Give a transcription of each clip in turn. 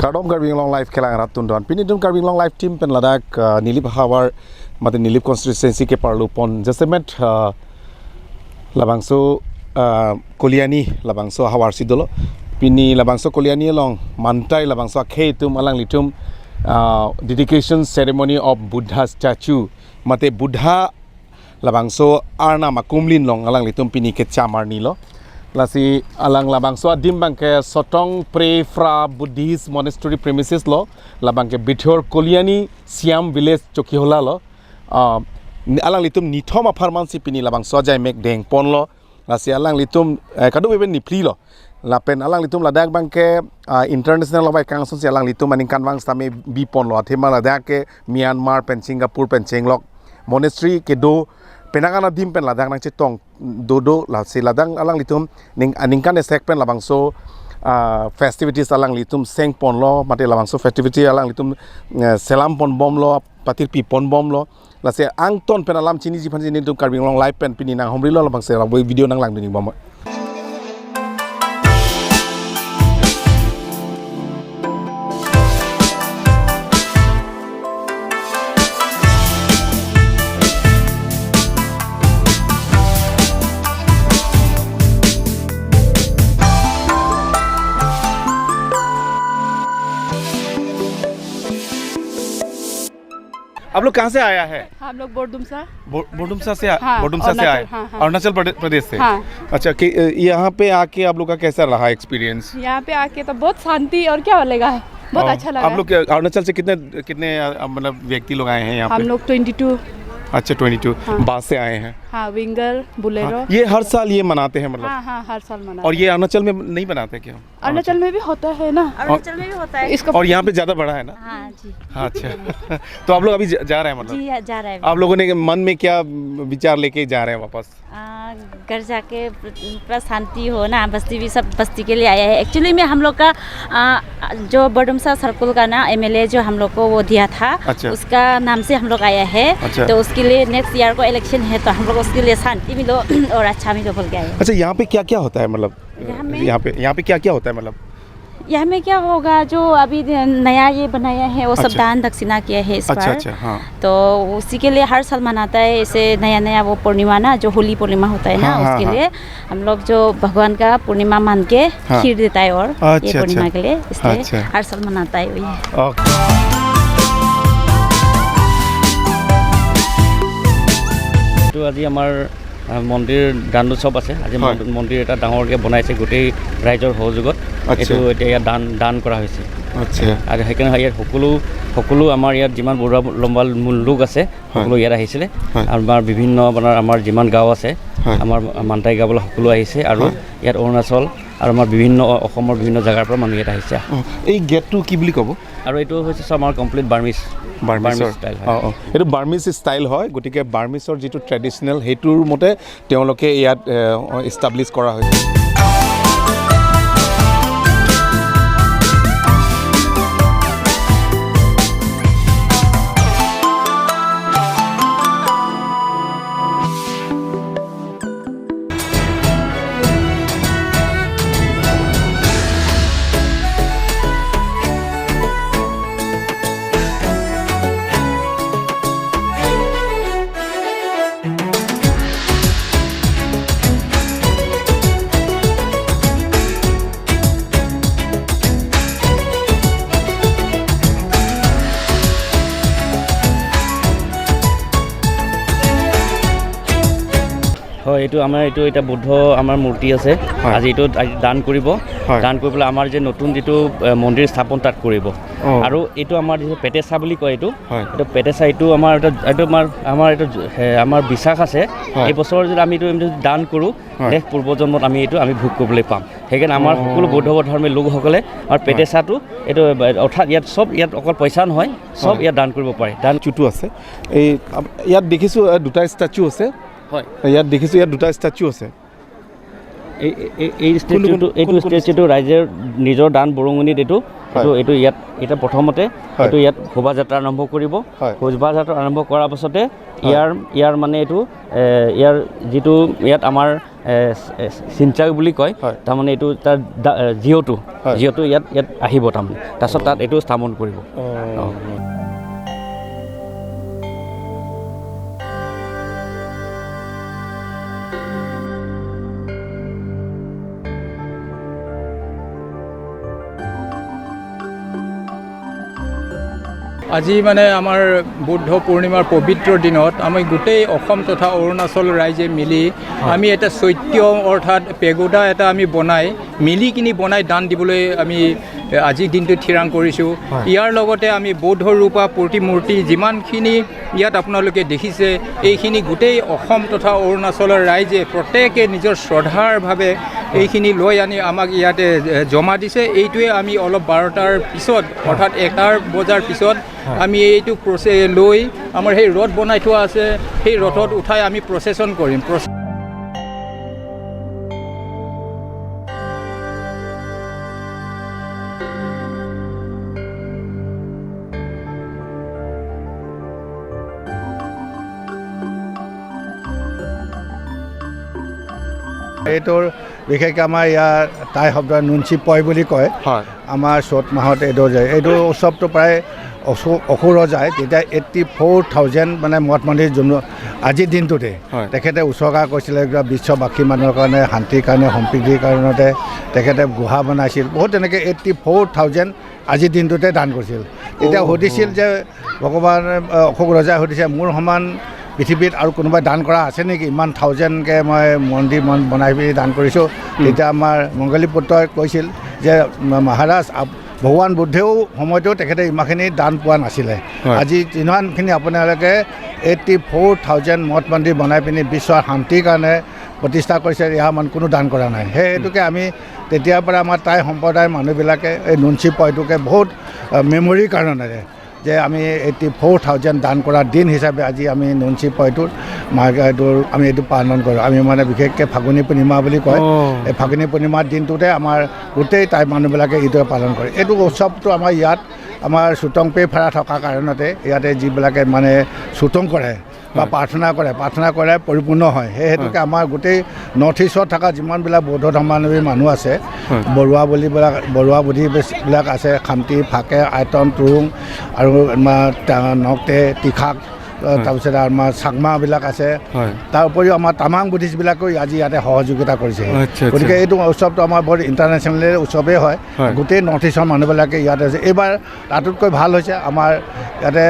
Kardom Karbi Anglong live kelang ratun don. Pini dum Karbi Anglong live team pen Ladakh Nilip Hawar mate Nilip constituency ke parlu pon jasemet labangso Koliani labangso Hawar sidolo. Pini labangso Koliani long mantai labangso kheitum alang litum dedication ceremony of Buddha statue mate Buddha labangso arna makumlin long alang litum pini ke chamar nilo. Lasi alang labangso adim bangke sotong pre fra Buddhist monastery premises lo labangke Bithor Koliani Siam village Chokihola lo alang litum nithoma pharmansi pini labangso jai mek deng pon lo lasi alang litum kadu beben nipli lo lapen alang litum ladak bangke international labai kangson si alang litum maning kanwang same bi pon lo athema ladak ke Myanmar pen Singapore pen Chenglok monastery ke do penangana dim pen ladang nang cetong dodo la si ladang alang litum ning aningkan esek pen labangso festivities alang litum seng pon lo mate labangso festivity alang litum selam pon bom lo patir pi pon bom lo la si angton pen alam chini jipan chini tum Karbi Anglong live pen pini nang homri lo labangso la video nang lang ding bom. आप लोग कहाँ से आया है? हम लोग बोरडुमसा। बोरडुमसा से? हाँ, बोरडुमसा से आए। हाँ, हाँ। अरुणाचल प्रदेश से। हाँ। अच्छा, कि यहाँ पे आके आप लोग का कैसा रहा एक्सपीरियंस? यहाँ पे आके तो बहुत शांति और क्या बोलेगा, बहुत अच्छा लगा। आप लोग अरुणाचल से कितने कितने मतलब व्यक्ति लोग आए हैं यहाँ पे? हम लोग 22। अच्छा, 22। हाँ। बास से आए हैं। हाँ, विंगर बुलेरो। हाँ, ये हर साल ये मनाते हैं मतलब? हाँ हाँ, हर साल मनाते। और ये अरुणाचल में नहीं मनाते क्या? अरुणाचल में भी होता है ना। अरुणाचल में भी होता है इसका। और यहाँ पे ज़्यादा बड़ा है ना? हाँ जी। हाँ, अच्छा। तो आप लोग अभी जा रहे हैं मतलब? जी जा रहे हैं। आप लोगों ने मन में क्या विचार लेके जा रहे हैं वापस? घर जाके पूरा शांति हो ना, बस्ती भी सब बस्ती के लिए आया है। एक्चुअली में हम लोग का जो बडुमसा सर्कल का ना एमएलए जो हम लोग को वो दिया था। अच्छा। उसका नाम से हम लोग आया है। अच्छा। तो उसके लिए नेक्स्ट ईयर को इलेक्शन है तो हम लोग उसके लिए शांति मिलो और अच्छा मिलो बोल के आए। अच्छा, यहाँ पे क्या क्या होता है मतलब? यहाँ पे क्या क्या होता है मतलब? यहाँ में क्या होगा, जो अभी नया ये बनाया है वो सब। अच्छा। दान दक्षिणा किया है इस अच्छा, बार। अच्छा, हाँ। तो उसी के लिए हर साल मनाता है इसे नया नया वो पूर्णिमा ना, जो होली पूर्णिमा होता है ना। हाँ, उसके हाँ, लिए हम लोग जो भगवान का पूर्णिमा मान के हाँ। खीर देता है और अच्छा, ये पूर्णिमा अच्छा। के लिए इसलिए अच्छा। हर साल मनाता है वही। এইটো আজি আমাৰ মন্দিৰ দানোৎসৱ আছে আজি। হয়। মন্দিৰ এটা ডাঙৰকৈ বনাইছে গোটেই ৰাইজৰ সহযোগত। আচ্ছা। এইটো এতিয়া ইয়াত দান কৰা হৈছে। আচ্ছা। আৰু সেইকাৰণে ইয়াত সকলো সকলো আমাৰ ইয়াত যিমান বৰুৱা লম্বা লোক আছে সকলো ইয়াত আহিছিলে। হয়। আমাৰ বিভিন্ন আপোনাৰ আমাৰ যিমান গাঁও আছে হয়। আমাৰ মান্তাই গাঁৱলৈ সকলো আহিছে আৰু হয়। ইয়াত অৰুণাচল আৰু আমাৰ বিভিন্ন অসমৰ বিভিন্ন জেগাৰ পৰা মানুহ ইয়াত আহিছে। এই গেটটো কি বুলি ক'ব? আৰু এইটো হৈছে চব আমাৰ কমপ্লিট বাৰ্মিজ বাৰ্মিজৰ ষ্টাইল হয়। অঁ অঁ, এইটো বাৰ্মিজ ষ্টাইল হয়, গতিকে বাৰ্মিজৰ যিটো ট্ৰেডিশ্যনেল সেইটোৰ মতে তেওঁলোকে ইয়াত ইষ্টাব্লিছ কৰা হৈছে। হয়, এইটো আমাৰ এইটো এতিয়া বুদ্ধ আমাৰ মূৰ্তি আছে। হয়। আজি এইটো আজি দান কৰিব। হয়। দান কৰি পেলাই আমাৰ যে নতুন যিটো মন্দিৰ স্থাপন তাত কৰিব। অঁ। আৰু এইটো আমাৰ যিটো পেটেচা বুলি কয় এইটো। হয়। এইটো পেটেচা এইটো আমাৰ এটা এইটো আমাৰ আমাৰ এইটো আমাৰ বিশ্বাস আছে। হয়। এই বছৰ যদি আমি এইটো দান কৰোঁ হয়। নেক্সট পূৰ্বজন্মত আমি এইটো আমি ভোগ কৰিবলৈ পাম। সেইকাৰণে আমাৰ অঁ। সকলো বৌদ্ধ ধৰ্মী লোকসকলে আৰু পেটেচাটো এইটো অৰ্থাৎ ইয়াত চব ইয়াত অকল পইচা নহয় চব হয়। ইয়াত দান কৰিব পাৰে। দান চুটো আছে এই ইয়াত দেখিছোঁ দুটা ষ্টেচু আছে। হয়। ইয়াত দেখিছোঁ ইয়াত দুটা ষ্টেচু আছে। এই ষ্টেচুটো এইটো ষ্টেচুটো ৰাইজে নিজৰ দান বৰঙণিত এইটো এইটো এইটো ইয়াত এতিয়া প্ৰথমতে হয়। এইটো ইয়াত শোভাযাত্ৰা আৰম্ভ কৰিব। হয়। শোভাযাত্ৰা আৰম্ভ কৰাৰ পাছতে ইয়াৰ ইয়াৰ মানে এইটো ইয়াৰ যিটো ইয়াত আমাৰ চিনচাৰ বুলি কয়, হয়। তাৰমানে এইটো তাৰ জিঅ'টো হয়। জিঅ'টো ইয়াত ইয়াত আহিব, তাৰমানে তাৰপিছত তাত এইটো স্থাপন কৰিব। অঁ। আজি মানে আমাৰ বুদ্ধ পূৰ্ণিমাৰ পবিত্ৰ দিনত আমি গোটেই অসম তথা অৰুণাচল ৰাইজে মিলি আমি এটা চৈত্য অৰ্থাৎ পেগোডা এটা আমি বনাই মিলি কিনি বনাই দান দিবলৈ আমি আজিৰ দিনটো থিৰাং কৰিছোঁ। ইয়াৰ লগতে আমি বৌদ্ধ ৰূপা প্ৰতিমূৰ্তি যিমানখিনি ইয়াত আপোনালোকে দেখিছে, এইখিনি গোটেই অসম তথা অৰুণাচলৰ ৰাইজে প্ৰত্যেকে নিজৰ শ্ৰদ্ধাৰভাৱে এইখিনি লৈ আনি আমাক ইয়াতে জমা দিছে। এইটোৱে আমি অলপ 12টাৰ পিছত অৰ্থাৎ 1 বজাৰ পিছত আমি এইটো লৈ আমাৰ সেই ৰথ বনাই থোৱা আছে, সেই ৰথত উঠাই আমি প্ৰচেছন কৰিম। এইটোৰ বিশেষকৈ আমাৰ ইয়াৰ টাই শব্দ নুনচি পয় বুলি কয়। হয়। আমাৰ চ'ত মাহত এইটো যায়, এইটো উৎসৱটো প্ৰায় অসুৰ যায় তেতিয়া 84,000 মানে মঠ মন্দিৰ যোন আজিৰ দিনটোতে হয়। তেখেতে উছৰ্গা কৰিছিলে কিবা বিশ্ববাসী মানুহৰ কাৰণে, শান্তিৰ কাৰণে, সম্প্ৰীতিৰ কাৰণতে তেখেতে গুহা বনাইছিল বহুত, তেনেকৈ 84,000 আজিৰ দিনটোতে দান কৰিছিল। তেতিয়া সুধিছিল যে ভগৱান অশোক ৰজাই সুধিছে, মোৰ সমান পৃথিৱীত আৰু কোনোবাই দান কৰা আছে নেকি, ইমান থাউজেণ্ডকৈ মই মন্দিৰ বনাই পিনি দান কৰিছোঁ। তেতিয়া আমাৰ মংগলী পুত্ৰই কৈছিল যে মহাৰাজ, ভগৱান বুদ্ধেও সময়তেও তেখেতে ইমানখিনি দান পোৱা নাছিলে। হয়। আজি যিমানখিনি আপোনালোকে 84,000 মঠ মন্দিৰ বনাই পিনি বিশ্বৰ শান্তিৰ কাৰণে প্ৰতিষ্ঠা কৰিছে, ইয়াৰ মান কোনো দান কৰা নাই। সেই হেতুকে আমি তেতিয়াৰ পৰা আমাৰ টাই সম্প্ৰদায়ৰ মানুহবিলাকে এই নুনচি পয়টোকে বহুত মেমৰিৰ কাৰণেৰে যে আমি 84,000 দান কৰা দিন হিচাপে আজি আমি নুনচি পয়টোৰ মাৰ্গটোৰ আমি এইটো পালন কৰোঁ। আমি মানে বিশেষকৈ ফাগুনী পূৰ্ণিমা বুলি কয়, এই ফাগুনী পূৰ্ণিমাৰ দিনটোতে আমাৰ গোটেই টাই মানুহবিলাকে এইটোৱে পালন কৰে। এইটো উৎসৱটো আমাৰ ইয়াত আমাৰ চুটংপে ফাৰা থকাৰ কাৰণতে ইয়াতে যিবিলাকে মানে চুটং কৰে বা প্ৰাৰ্থনা কৰে, প্ৰাৰ্থনা কৰে পৰিপূৰ্ণ হয়। সেই হেতুকে আমাৰ গোটেই নৰ্থ ইষ্টত থকা যিমানবিলাক বৌদ্ধ ধৰ্মাৱলম্বী মানুহ আছে, বৰুৱা বুলিবিলাক, বৰুৱা বুদ্ধিবিলাক আছে, খামটি, ফাকে, আইতন, তুৰুং আৰু আমাৰ নক্তে, তীখাক, তাৰপিছত আমাৰ চাকমাবিলাক আছে। হয়। তাৰ উপৰিও আমাৰ তামাং বুদ্ধিষ্টবিলাকেও আজি ইয়াতে সহযোগিতা কৰিছে। আচ্ছা, আচ্ছা। গতিকে এইটো উৎসৱটো আমাৰ বৰ ইণ্টাৰনেশ্যনেল উৎসৱেই হয়। হয়। গোটেই নৰ্থ ইষ্টৰ মানুহবিলাকে ইয়াতে আছে। এইবাৰ তাতোতকৈ ভাল হৈছে আমাৰ ইয়াতে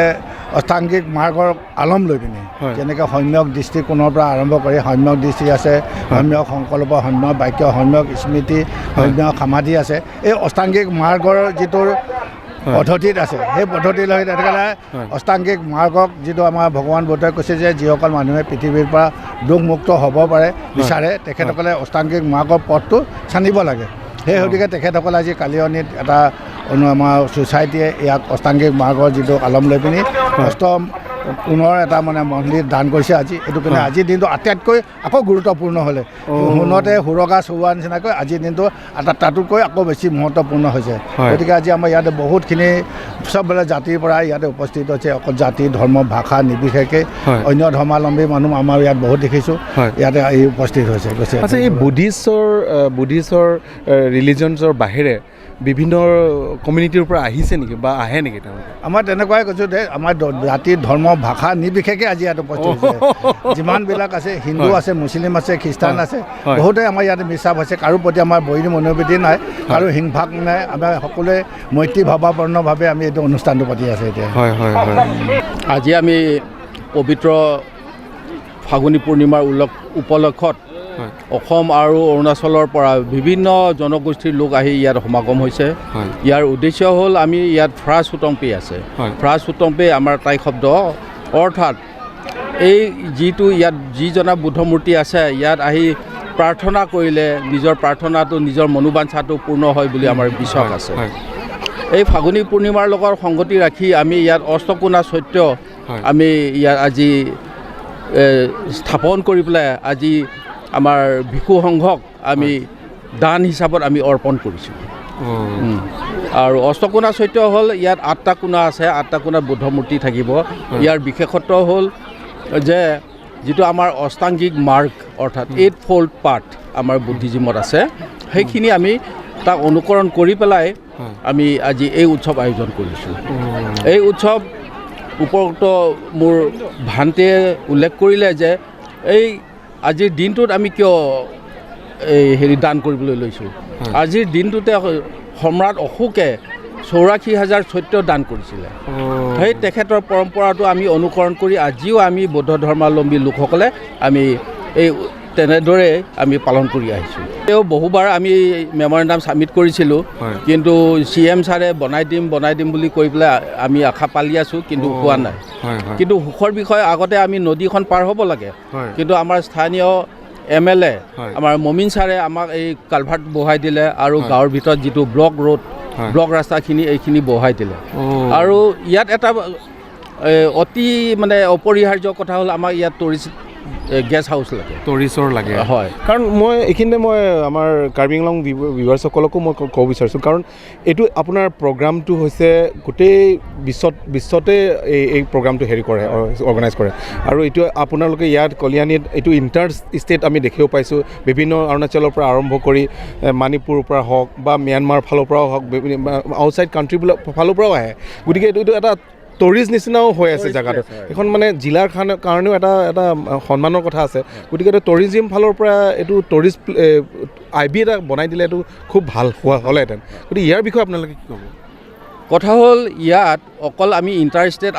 অষ্টাংগিক মাৰ্গৰ আলম লৈ পিনি, হয়। যেনেকৈ সম্যক দৃষ্টিকোণৰ পৰা আৰম্ভ কৰি সম্যক দৃষ্টি আছে, সম্যক সংকল্প, সম্যক বাক্য, সম্যক স্মৃতি, সম্যক সমাধি আছে। এই অষ্টাংগিক মাৰ্গৰ যিটো পদ্ধতিত আছে, সেই পদ্ধতিৰ লগত তেনেকৈ অষ্টাংগিক মাৰ্গক যিটো আমাৰ ভগৱান বুদ্ধই কৈছে যে যিসকল মানুহে পৃথিৱীৰ পৰা দুখমুক্ত হ'ব পাৰে বিচাৰে, তেখেতসকলে অষ্টাংগিক মাৰ্গৰ পথটো চানিব লাগে। সেই গতিকে তেখেতসকলে আজি কালিয়নিত এটা আমাৰ ছ'চাইটিয়ে ইয়াক অষ্টাংগিক মাৰ্গৰ যিটো আলম লৈ পিনি অষ্টম পুনৰ এটা মানে মন্দিৰ দান কৰিছে আজি। এইটো কাৰণে আজিৰ দিনটো আটাইতকৈ আকৌ গুৰুত্বপূৰ্ণ হ'লে সোণতে সুৰগা চৰোৱা নিচিনাকৈ আজিৰ দিনটো তাতোতকৈ আকৌ বেছি মহত্বপূৰ্ণ হৈছে। হয়। গতিকে আজি আমাৰ ইয়াতে বহুতখিনি চববিলাক জাতিৰ পৰা ইয়াতে উপস্থিত হৈছে। অকল জাতি, ধৰ্ম, ভাষা নিৰ্বিশেষে হয়। অন্য ধৰ্মাৱলম্বী মানুহ আমাৰ ইয়াত বহুত দেখিছোঁ হয়। ইয়াতে আহি উপস্থিত হৈছে। গৈছে। আচ্ছা, এই বুদ্ধিষ্টৰ ৰিলিজনছৰ বাহিৰে বিভিন্ন কমিউনিটিৰ পৰা আহিছে নেকি বা আহে নেকি তেওঁলোকে? আমাৰ তেনেকুৱাই কৈছোঁ যে আমাৰ জাতি, ধৰ্ম, ভাষা নিৰ্বিশেষে আজি ইয়াত উপস্থিত হৈছে। যিমানবিলাক আছে, হিন্দু হয়। আছে, মুছলিম আছে, খ্ৰীষ্টান হয়। আছে, হয়। বহুতে আমাৰ ইয়াত বিশ্বাস আছে। কাৰো প্ৰতি আমাৰ বৈৰী মনোবৃত্তি নাই, কাৰো হিংসাক নাই। আমাৰ সকলোৱে মৈত্ৰী ভাৱাপন্নভাৱে আমি এইটো অনুষ্ঠানটো পাতি আছোঁ এতিয়া। হয়, হয়, হয়। আজি আমি পবিত্ৰ ফাগুনী পূৰ্ণিমাৰ উপলক্ষত হয়। অসম আৰু অৰুণাচলৰ পৰা বিভিন্ন জনগোষ্ঠীৰ লোক আহি ইয়াত সমাগম হৈছে। হয়। ইয়াৰ উদ্দেশ্য হ'ল আমি ইয়াত ফ্ৰা চুটংপে আছে। হয়। ফ্ৰা চুটংপে আমাৰ টাই শব্দ, অৰ্থাৎ এই যিটো ইয়াত যিজনা বুদ্ধমূৰ্তি আছে, ইয়াত আহি প্ৰাৰ্থনা কৰিলে নিজৰ প্ৰাৰ্থনাটো, নিজৰ মনোবাঞ্ছাটো পূৰ্ণ হয় বুলি আমাৰ বিশ্বাস হয়, আছে। হয়। এই ফাগুনী পূৰ্ণিমাৰ লগত সংগতি ৰাখি আমি ইয়াত অষ্টকোণা চৈত্য হয়। আমি ইয়াত আজি স্থাপন কৰি পেলাই আজি আমাৰ ভিক্ষু সংঘক আমি দান হিচাপত আমি অৰ্পণ কৰিছোঁ। আৰু অষ্টকোণা চৈত্য হ'ল ইয়াত 8টা কোণা আছে, 8টা কোণাত বুদ্ধমূৰ্তি থাকিব। ইয়াৰ বিশেষত্ব হ'ল যে যিটো আমাৰ অষ্টাংগিক মাৰ্গ অৰ্থাৎ 8 ফ'ল্ড পাথ আমাৰ বুদ্ধিজিমত আছে, সেইখিনি আমি তাক অনুকৰণ কৰি পেলাই আমি আজি এই উৎসৱ আয়োজন কৰিছোঁ। এই উৎসৱ উপৰোক্ত মোৰ ভান্তিয়ে উল্লেখ কৰিলে যে এই আজিৰ দিনটোত আমি কিয় এই হেৰি দান কৰিবলৈ লৈছোঁ। আজিৰ দিনটোতে সম্ৰাট অশোকে 84,000 চৈত্য দান কৰিছিলে। সেই তেখেতৰ পৰম্পৰাটো আমি অনুকৰণ কৰি আজিও আমি বৌদ্ধ ধৰ্মাৱলম্বী লোকসকলে আমি এই তেনেদৰে আমি পালন কৰি আহিছোঁ। তেওঁ বহুবাৰ আমি মেমৰেণ্ডাম ছাবমিট কৰিছিলোঁ, কিন্তু চি এম ছাৰে বনাই দিম বনাই দিম বুলি কৈ পেলাই আমি আশা পালি আছোঁ, কিন্তু হোৱা নাই। কিন্তু সুখৰ বিষয়, আগতে আমি নদীখন পাৰ হ'ব লাগে, কিন্তু আমাৰ স্থানীয় এম এল এ আমাৰ মমিন ছাৰে আমাক এই কালভাৰ্ট বহাই দিলে আৰু গাঁৱৰ ভিতৰত যিটো ব্লক ৰোড, ব্লক ৰাস্তাখিনি এইখিনি বহাই দিলে। আৰু ইয়াত এটা অতি মানে অপৰিহাৰ্য কথা হ'ল, আমাক ইয়াত টুৰিষ্ট গেষ্ট হাউচ লাগে, টুৰিষ্টৰ লাগে। হয়, কাৰণ মই এইখিনিতে মই আমাৰ কাৰ্বি আংলং ভিউৱাৰ্ছসকলকো মই ক'ব বিচাৰিছোঁ, কাৰণ এইটো আপোনাৰ প্ৰগ্ৰামটো হৈছে গোটেই বিশ্বতে এই প্ৰগ্ৰামটো হেৰি কৰে, অৰ্গেনাইজ কৰে। আৰু এইটো আপোনালোকে ইয়াত কল্যাণীত এইটো ইণ্টাৰ ষ্টেট আমি দেখিব পাইছোঁ, বিভিন্ন অৰুণাচলৰ পৰা আৰম্ভ কৰি মণিপুৰৰ পৰা হওক বা ম্যানমাৰ ফালৰ পৰাও হওক, বিভিন্ন আউটছাইড কাণ্ট্ৰিবিলাক ফালৰ পৰাও আহে। গতিকে এইটো এটা টুৰিষ্ট নিচিনাও হৈ আছে জেগাটো, এখন মানে জিলাৰ কাৰণেও এটা এটা সন্মানৰ কথা আছে। গতিকে এইটো টুৰিজিম ফালৰ পৰা এইটো টুৰিষ্ট আই বি এটা বনাই দিলে এইটো খুব ভাল হোৱা হ'লেহেঁতেন। গতিকে ইয়াৰ বিষয়ে আপোনালোকে কি ক'ব? কথা হ'ল ইয়াত অকল আমি ইণ্টাৰ ষ্টেট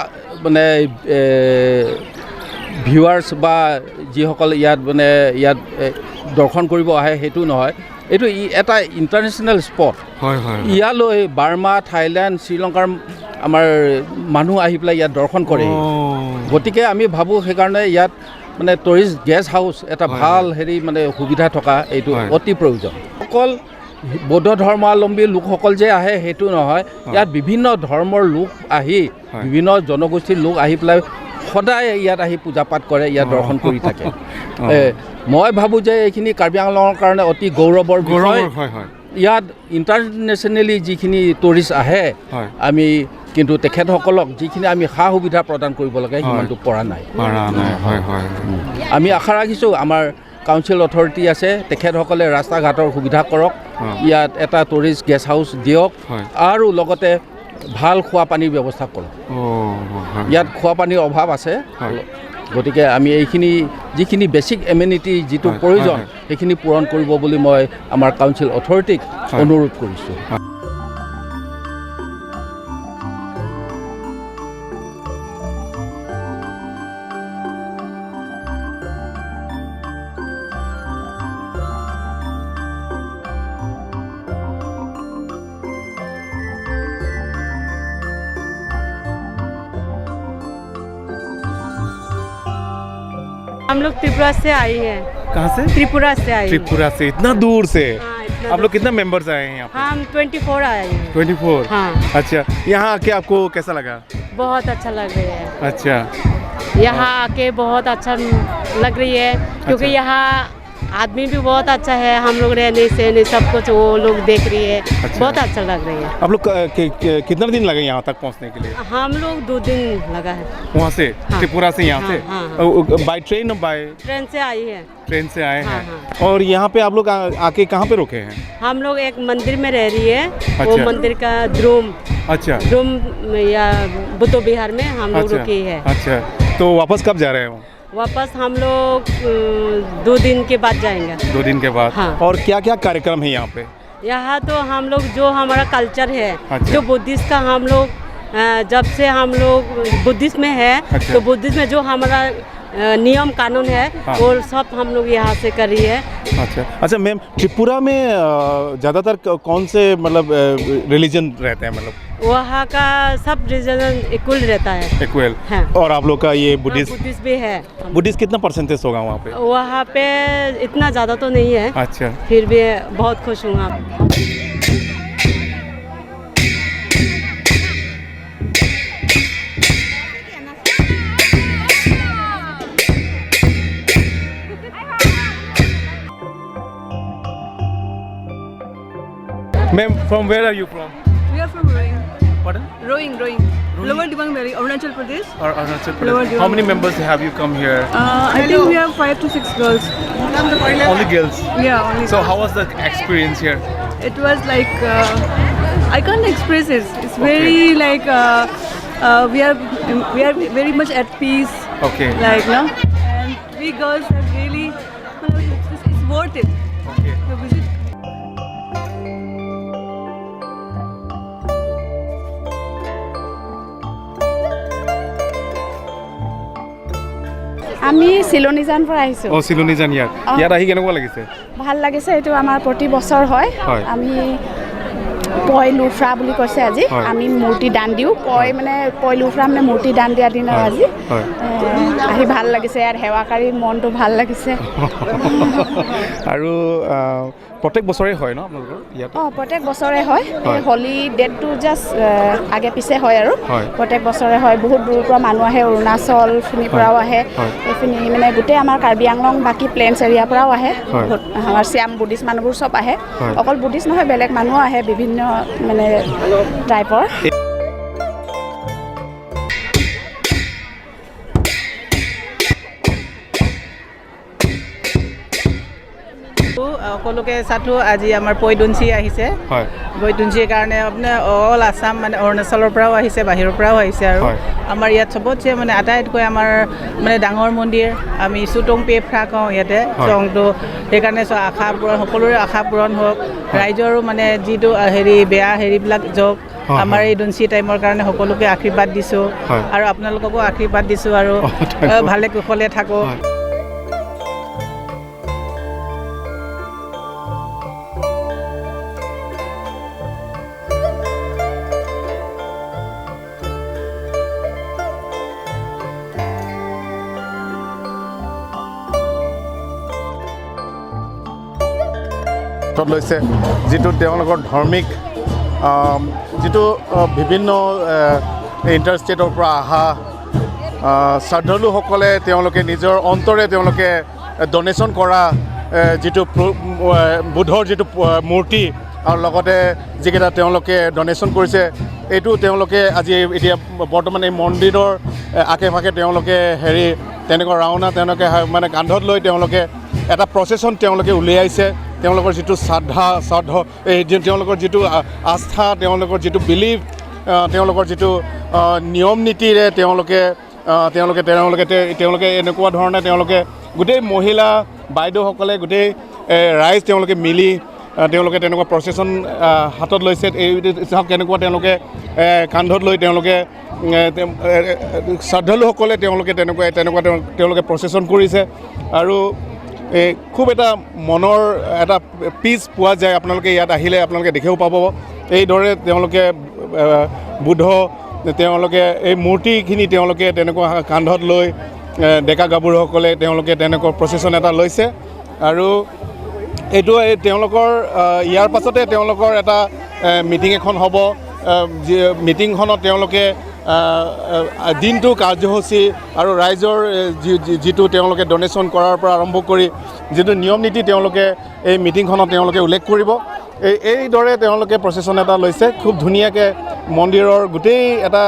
মানে ভিউৱাৰ্ছ বা যিসকল ইয়াত মানে ইয়াত দৰ্শন কৰিব আহে সেইটো নহয়, এইটো এটা ইণ্টাৰনেশ্যনেল স্পট। হয় হয়, ইয়ালৈ বাৰ্মা, থাইলেণ্ড, শ্ৰীলংকাৰ আমাৰ মানুহ আহি পেলাই ইয়াত দৰ্শন কৰে। গতিকে আমি ভাবোঁ সেইকাৰণে ইয়াত মানে টুৰিষ্ট গেষ্ট হাউচ এটা ভাল হেৰি মানে সুবিধা থকা এইটো অতি প্ৰয়োজন। অকল বৌদ্ধ ধৰ্মাৱলম্বী লোকসকল যে আহে সেইটো নহয়, ইয়াত বিভিন্ন ধৰ্মৰ লোক আহি, বিভিন্ন জনগোষ্ঠীৰ লোক আহি পেলাই সদায় ইয়াত আহি পূজা পাঠ কৰে, ইয়াত দৰ্শন কৰি থাকে। মই ভাবোঁ যে এইখিনি কাৰ্বি আংলঙৰ কাৰণে অতি গৌৰৱৰ বিষয়। ইয়াত ইণ্টাৰনেশ্যনেলি যিখিনি টুৰিষ্ট আহে, আমি কিন্তু তেখেতসকলক যিখিনি আমি সা সুবিধা প্ৰদান কৰিব লাগে সিমানটো পৰা নাই। আমি আশা ৰাখিছোঁ আমাৰ কাউন্সিল অথৰিটি আছে, তেখেতসকলে ৰাস্তা ঘাটৰ সুবিধা কৰক, ইয়াত এটা টুৰিষ্ট গেষ্ট হাউচ দিয়ক আৰু লগতে ভাল খোৱা পানীৰ ব্যৱস্থা কৰক। ইয়াত খোৱা পানীৰ অভাৱ আছে, গতিকে আমি এইখিনি যিখিনি বেছিক এমিনিটি যিটো প্ৰয়োজন সেইখিনি পূৰণ কৰিব বুলি মই আমাৰ কাউন্সিল অথৰিটিক অনুৰোধ কৰিছোঁ। हम लोग त्रिपुरा से आई हैं। कहाँ से? त्रिपुरा से आई। त्रिपुरा से, इतना दूर से? हाँ, इतना। आप लोग कितना मेंबर्स आए हैं यहाँ पे? हम 24 आए हैं। 24? हाँ। अच्छा, यहाँ आके आपको कैसा लगा? बहुत अच्छा लग रहा है। अच्छा, यहाँ आके बहुत अच्छा लग रही है, क्योंकि यहाँ आदमी भी बहुत अच्छा है, हम लोग रहने सहने सब कुछ वो लोग देख रही है। अच्छा। बहुत अच्छा लग रही है। आप लोग कितना दिन लगे यहाँ तक पहुँचने के लिए? हम लोग 2 दिन लगा है। वहाँ से? हाँ। त्रिपुरा से यहाँ से? हाँ। By train? बाई ट्रेन से आई है। ट्रेन से आए हैं। हाँ। और यहाँ पे आप लोग आके कहाँ पे रुके हैं? हम लोग एक मंदिर में रह रही है। अच्छा। वो मंदिर का ध्रुम। अच्छा, ध्रुम या बुद्धो बिहार में हम लोग रुके हैं। अच्छा, तो वापस कब जा रहे हैं? वापस हम लोग 2 दिन के बाद जाएंगे। 2 दिन के बाद। हाँ। और क्या क्या कार्यक्रम है यहाँ पे? यहाँ तो हम लोग जो हमारा कल्चर है। अच्छा। जो बुद्धिस्ट का हम लोग जब से हम लोग बुद्धिस्ट में है। अच्छा। तो बुद्धिस्ट में जो हमारा नियम कानून है। हाँ। वो सब हम लोग यहाँ से कर रही है। अच्छा अच्छा मैम, त्रिपुरा में ज़्यादातर कौन से मतलब रिलीजन रहते हैं? मतलब वहाँ का सब रिलीजन इक्वल रहता है। इक्वल। हाँ। और आप लोग का ये बुद्धिस्ट? बुद्धिस्ट भी है। बुद्धिस्ट कितना परसेंटेज होगा वहाँ पे? वहाँ पे इतना ज़्यादा तो नहीं है। अच्छा, फिर भी बहुत खुश हूँ। Ma'am, from where are you from? We are from Roing. Pardon? Roing, Roing. Lower Dibang Valley, Arunachal Pradesh. Or Arunachal Lower Pradesh. How Dibang. many members have you come here? I think we have 5 to 6 girls. Only girls. Yeah, only. So how was the experience here? It was like I can't express it. It's very like we are very much at peace. Like no, and we girls have really it's worth it. The visit. আমি চিলনীজান পৰা আহিছোঁ। অঁ, চিলনীজান। ইয়াত আহি কেনেকুৱা লাগিছে? ভাল লাগিছে। এইটো আমাৰ প্ৰতি বছৰ হয়। আমি পয় লুফৰা বুলি কৈছে আজি। আমি মূৰ্তি দান দিওঁ। পয় মানে পয় লুফৰা মানে মূৰ্তি দান দিয়া দিন আৰু আজি। আহি ভাল লাগিছে। ইয়াত সেৱাকাৰী মনটো ভাল লাগিছে। আৰু প্ৰত্যেক বছৰেই হয় ন আপোনালোকৰ ইয়াত? অঁ, প্ৰত্যেক বছৰে হয়। হোলী ডেটটো জাষ্ট আগে পিছে হয় আৰু। প্ৰত্যেক বছৰে হয়। বহুত দূৰৰ পৰা মানুহ আহে, অৰুণাচল খিনিৰ পৰাও আহে। এইখিনি মানে গোটেই আমাৰ কাৰ্বি আংলং, বাকী প্লেইনছ এৰিয়াৰ পৰাও আহে। বহুত আমাৰ চিয়াম বুদ্ধিষ্ট মানুহবোৰ চব আহে। অকল বুদ্ধিষ্ট নহয়, বেলেগ মানুহো আহে, বিভিন্ন মানে টাইপৰ। সকলোকে চাথো। আজি আমাৰ পৈদুঞ্চি আহিছে। পৈদুঞ্চিৰ কাৰণে আপোনাৰ অল আছাম, মানে অৰুণাচলৰ পৰাও আহিছে, বাহিৰৰ পৰাও আহিছে। আৰু আমাৰ ইয়াত চবতছে মানে আটাইতকৈ আমাৰ মানে ডাঙৰ মন্দিৰ। আমি চুটং পে ফ্ৰা কওঁ ইয়াতে। চংটো সেইকাৰণে আশা পূৰণ, সকলোৰে আশা পূৰণ হওক। ৰাইজৰো মানে যিটো হেৰি বেয়া হেৰিবিলাক যাওক। আমাৰ এই দুঞ্চি টাইমৰ কাৰণে সকলোকে আশীৰ্বাদ দিছোঁ। আৰু আপোনালোককো আশীৰ্বাদ দিছোঁ আৰু thank you. ভালে কুশলে থাকক। হাতত লৈছে যিটো তেওঁলোকৰ ধৰ্মিক যিটো বিভিন্ন ইণ্টাৰষ্টেটৰ পৰা অহা শ্ৰদ্ধালুসকলে তেওঁলোকে নিজৰ অন্তৰে তেওঁলোকে ডনেশ্যন কৰা যিটো বুদ্ধৰ যিটো মূৰ্তি আৰু লগতে যিকেইটা তেওঁলোকে ডনেশ্যন কৰিছে, এইটো তেওঁলোকে আজি এতিয়া বৰ্তমান এই মন্দিৰৰ আশে পাশে তেওঁলোকে হেৰি তেনেকুৱা ৰাওনা তেওঁলোকে মানে কান্ধত লৈ তেওঁলোকে এটা প্ৰচেছন তেওঁলোকে উলিয়াইছে। তেওঁলোকৰ যিটো শ্ৰদ্ধা, শ্ৰদ্ধ এই তেওঁলোকৰ যিটো আস্থা, তেওঁলোকৰ যিটো বিলিভ, তেওঁলোকৰ যিটো নিয়ম নীতিৰে তেওঁলোকে এনেকুৱা ধৰণে তেওঁলোকে গোটেই মহিলা বাইদেউসকলে গোটেই ৰাইজ তেওঁলোকে মিলি তেওঁলোকে তেনেকুৱা প্ৰচেছন হাতত লৈছে। এই চাওক কেনেকুৱা তেওঁলোকে কান্ধত লৈ তেওঁলোকে শ্ৰদ্ধালুসকলে তেওঁলোকে তেনেকুৱা তেওঁলোকে প্ৰচেছন কৰিছে। আৰু এই খুব এটা মনৰ এটা পিচ পোৱা যায়। আপোনালোকে ইয়াত আহিলে আপোনালোকে দেখিব পাব এইদৰে তেওঁলোকে বুদ্ধ তেওঁলোকে এই মূৰ্তিখিনি তেওঁলোকে তেনেকুৱা কান্ধত লৈ ডেকা গাভৰুসকলে তেওঁলোকে তেনেকুৱা প্ৰচেছন এটা লৈছে। আৰু এইটো এই তেওঁলোকৰ ইয়াৰ পাছতে তেওঁলোকৰ এটা মিটিং এখন হ'ব। মিটিংখনত তেওঁলোকে দিনটো কাৰ্যসূচী আৰু ৰাইজৰ যিটো তেওঁলোকে ডনেশ্যন কৰাৰ পৰা আৰম্ভ কৰি যিটো নিয়ম নীতি তেওঁলোকে এই মিটিংখনত তেওঁলোকে উল্লেখ কৰিব। এইদৰে তেওঁলোকে প্ৰচেছন এটা লৈছে। খুব ধুনীয়াকৈ মন্দিৰৰ গোটেই এটা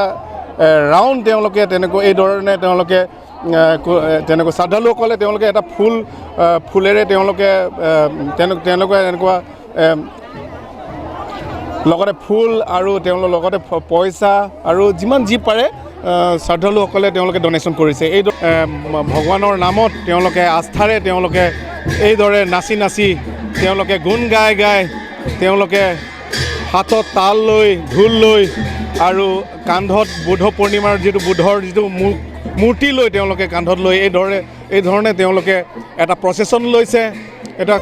ৰাউণ্ড তেওঁলোকে তেনেকৈ এই ধৰণে তেওঁলোকে তেনেকৈ শ্ৰদ্ধালুসকলে তেওঁলোকে এটা ফুলেৰে তেওঁলোকে তেওঁলোকে এনেকুৱা লগতে ফুল আৰু তেওঁলোকৰ লগতে পইচা আৰু যিমান যি পাৰে শ্ৰদ্ধালুসকলে তেওঁলোকে ডনেশ্যন কৰিছে। এই ভগৱানৰ নামত তেওঁলোকে আস্থাৰে তেওঁলোকে এইদৰে নাচি নাচি তেওঁলোকে গুণ গাই গাই তেওঁলোকে হাতত তাল লৈ ঢোল লৈ আৰু কান্ধত বুদ্ধ পূৰ্ণিমাৰ যিটো বুদ্ধৰ যিটো মূৰ্তি লৈ তেওঁলোকে কান্ধত লৈ এই ধৰণে তেওঁলোকে এটা প্ৰচেছন লৈছে। এটা